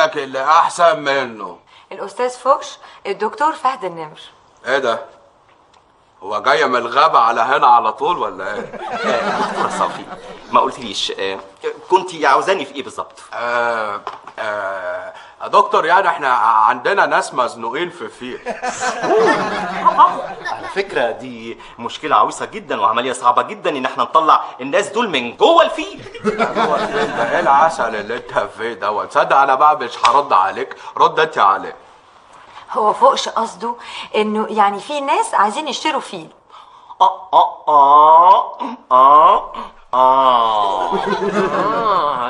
لك اللي احسن منه. الاستاذ فوقش الدكتور فهد النمر. ايه ده؟ هو جاي من الغابة على هنا على طول ولا ايه؟ دكتورة صافي ما قلتليش كنت عاوزاني في ايه بالظبط؟ دكتور يعني احنا عندنا ناس مزنوقين في فيل. على فكرة دي مشكلة عويصة جدا وعملية صعبة جدا ان احنا نطلع الناس دول من جوه الفيل. جوه الفيل ده ايه العسل اللي انت فيه دوت؟ تصدق انا بقى مش هرد عليك، رد انت عليه. هو فوقش قصده انه يعني في ناس عايزين يشتروا فيل.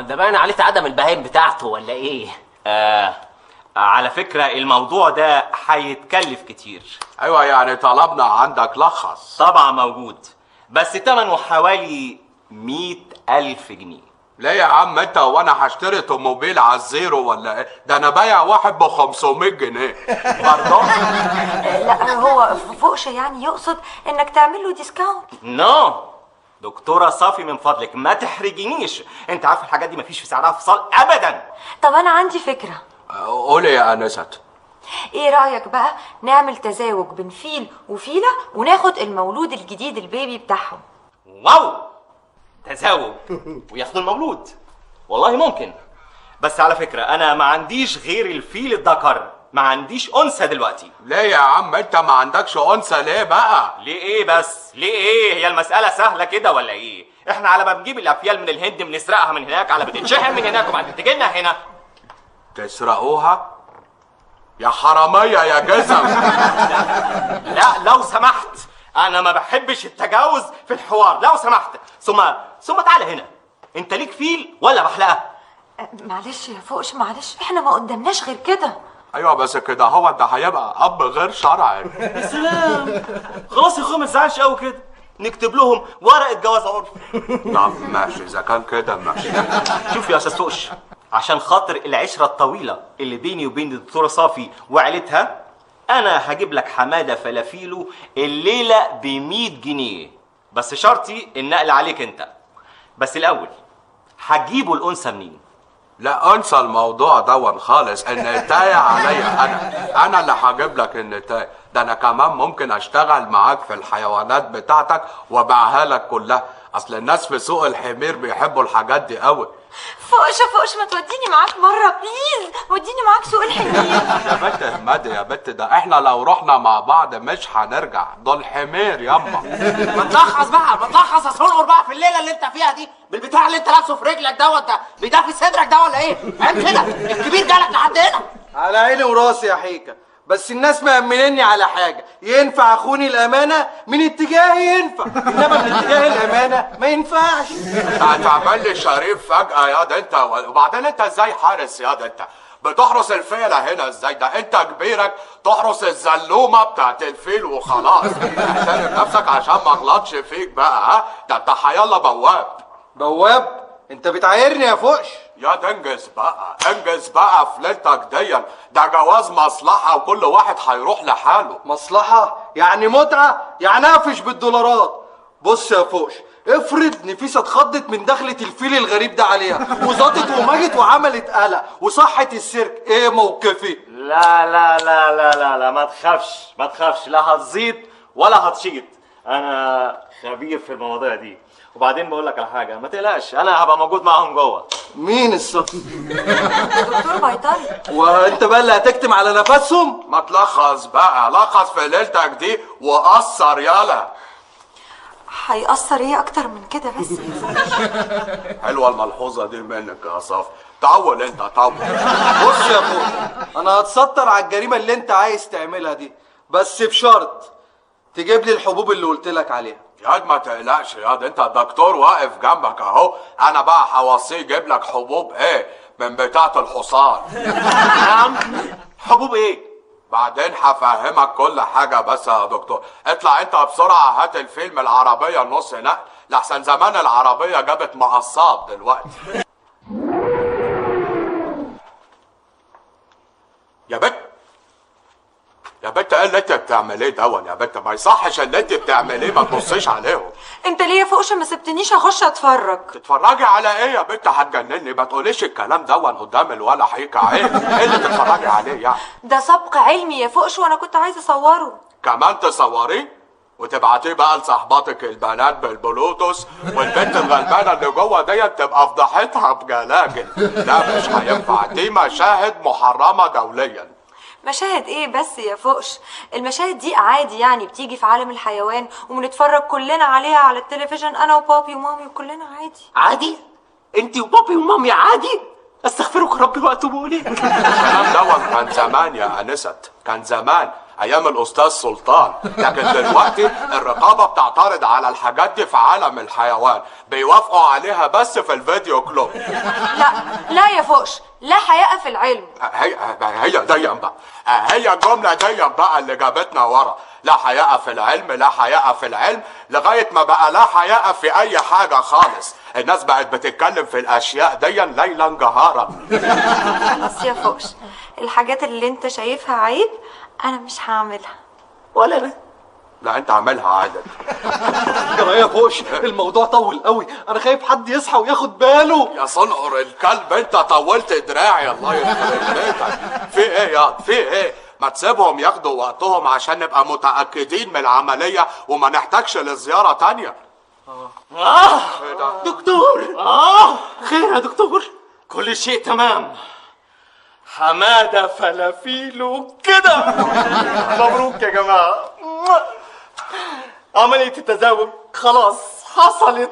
ده باين عليه عدم البهايم بتاعته ولا ايه؟ على فكرة الموضوع ده هيتكلف كتير. ايوه يعني طلبنا عندك لخص. طبعا موجود، بس تمنه حوالي 100,000 جنيه. ليه يا عم انت؟ وانا هشتري توموبيل على الزيرو ولا ايه؟ ده انا بايع واحد ب 500 جنيه برضه. لا هو فوقش يعني يقصد انك تعمل له discount. no دكتورة صافي من فضلك ما تحرجينيش، انت عارفه الحاجات دي مفيش في سعرها فصال ابدا. طب انا عندي فكرة. قولي يا انسه. ايه رايك بقى نعمل تزاوج بين فيل وفيله وناخد المولود الجديد ال baby بتاعهم؟ wow، تزاوج وياخدوا المولود؟ والله ممكن، بس على فكرة انا ما عنديش غير الفيل الذكر، ما عنديش انثى دلوقتي. ليه يا عم انت ما عندكش انثى ليه بقى؟ ليه ايه بس؟ ليه ايه؟ هي المسألة سهلة كده ولا ايه؟ احنا على ما بنجيب الافيال من الهند بنسرقها من هناك، على ما بتتشحن من هناك وبعدين تجي لنا هنا. تسرقوها؟ يا حرامية يا جزم. لا لو سمحت، انا ما بحبش التجاوز في الحوار، لو سمحت. ثم تعالى هنا، انت ليك فيل ولا بحلقة؟ معلش يا فوقش معلش، احنا ما قدامناش غير كده. ايوه بس كده هو ده هيبقى اب غير شرعي. يا سلام، خلاص يا اخويا ما تزعلش قوي كده، نكتب لهم ورقة جواز عرف. طب ماشي اذا كان كده ماشي. شوف يا استاذ فوقش، عشان خاطر العشرة الطويلة اللي بيني وبين الدكتورة صافي وعيلتها، انا هجيب لك حمادة فلافيلو الليلة ب 100 جنيه، بس شرطي النقل عليك انت. بس الاول هتجيبوا الانثى منين؟ لا انسى الموضوع دون خالص، النتاية عليا انا اللي هجيب لك النتاية. ده انا كمان ممكن اشتغل معاك في الحيوانات بتاعتك وابيعها لك كلها، اصل الناس في سوق الحمير بيحبوا الحاجات دي قوي. فوقش فوقش ما توديني معاك مرة please، وديني معاك سوق الحمير. يا بنت اهمدي يا بنت، ده احنا لو رحنا مع بعض مش هنرجع، دول حمير ياما. ما تلخص بقى، ما تلخص يا صنقر بقى في الليلة اللي انت فيها دي بالبتاع اللي انت لابسه في رجلك دوت، ده بيدافي صدرك ده ولا ايه؟ عيب كده، الكبير جالك لحد هنا. على عيني وراسي يا حيكه، بس الناس مأمنيني على حاجة، ينفع اخوني الامانة من اتجاهي ينفع، انما من اتجاه الامانة ما ينفعش. انت هتعمل لي شريف فجاة يا ده انت، وبعدين انت ازاي حارس يا ده؟ انت بتحرس الفيلة هنا ازاي؟ ده انت كبيرك تحرس الزلومه بتاعت الفيل وخلاص. احترم نفسك عشان ما اغلطش فيك بقى. ها ده انت حيالله بواب. بواب؟ انت بتعايرني يا فوقش؟ يا ده انجز بقى، انجز بقى في ليلتك دي، ده جواز مصلحة وكل واحد هيروح لحاله. مصلحة؟ يعني متعة؟ يعني اقفش بالدولارات؟ بص يا فوقش، افرض نفيسة اتخضت من دخلة الفيل الغريب ده عليها وزطت ومجت وعملت قلق وصحت السيرك، ايه موقفي؟ لا لا لا لا لا لا، ما تخافش ما تخافش، لا هتزيط ولا هتشيط، انا خبير في المواضيع دي. وبعدين بقول لك على حاجة، ما تقلقش انا هبقى موجود معاهم جوه. مين الصف؟ دكتور بيطري. وانت بقى اللي هتكتم على نفسهم؟ ما تلخص بقى، لخص في ليلتك دي وقصر. يالا هيقصر ايه اكتر من كده بس؟ حلوة الملحوظة دي منك يا صافي، طول انت طول. بص يا فوق، انا هتستر على الجريمة اللي انت عايز تعملها دي، بس بشرط تجيب لي الحبوب اللي قلت لك عليها. ياد ما تقلقش ياد، انت الدكتور واقف جنبك اهو، انا بقى هوصيه يجيب لك حبوب ايه من بتاعه الحصان. نعم، حبوب ايه؟ بعدين هفهمك كل حاجة. بس يا دكتور اطلع انت بسرعة هات الفيلم من العربية نص نقل، لحسن زمان العربية جابت مقصات دلوقتي. يا بت يا بت ايه اللي انت بتعمليه دون يا بت؟ ما يصحش اللي انت بتعمليه، ما تبصيش عليهم. انت ليه يا فوقش ما سبتنيش اخش اتفرج؟ تتفرجي على ايه يا بت؟ هتجنني، ما تقوليش الكلام دون قدام الولا حيك، عيب. ايه اللي تتفرجي عليه يعني؟ ده سبق علمي يا فوقش وانا كنت عايزه اصوره. كمان تصوريه وتبعتيه بقى لصاحباتك البنات بالبلوتوث، والبنت الغلبانه اللي جوه ديت تبقى فضحتها بجلاجل. لا مش هينفع، دي مشاهد محرمة دوليا. مشاهد ايه بس يا فوقش؟ المشاهد دي عادي يعني، بتيجي في عالم الحيوان وبنتفرج كلنا عليها على التلفزيون، انا وبابي ومامي وكلنا عادي. عادي؟ انت وبابي ومامي عادي؟ استغفرك ربي واتوب اليه. الكلام دوت كان زمان يا انست، كان زمان ايام الاستاذ سلطان، لكن دلوقتي الرقابة بتعترض على الحاجات دي في عالم الحيوان، بيوافقوا عليها بس في الفيديو كلوب. لا لا يا فوقش، لا حياء في العلم. هي هي دي بقى، هي الجملة دي بقى اللي جابتنا ورا، لا حياء في العلم، لا حياء في العلم، لغاية ما بقى لا حياء في اي حاجة خالص. الناس بقت بتتكلم في الاشياء دي ليلا جهارا. خلاص يا فوقش، الحاجات اللي انت شايفها عيب انا مش هعملها. ولا انا. لا انت عاملها عادل. يا فوش الموضوع طول قوي، انا خايف حد يصحى وياخد باله. يا صنقر الكلب انت طولت دراعي، الله يخرب بيتك. في ايه يا في ايه؟ ما تسيبهم ياخدوا وقتهم عشان نبقى متأكدين من العملية وما نحتاجش لزيارة تانية. إيه ده؟ دكتور. خير يا دكتور؟ كل شيء تمام. حمادة فلافيلو كده. مبروك يا جماعة، عملية التزاوج خلاص حصلت.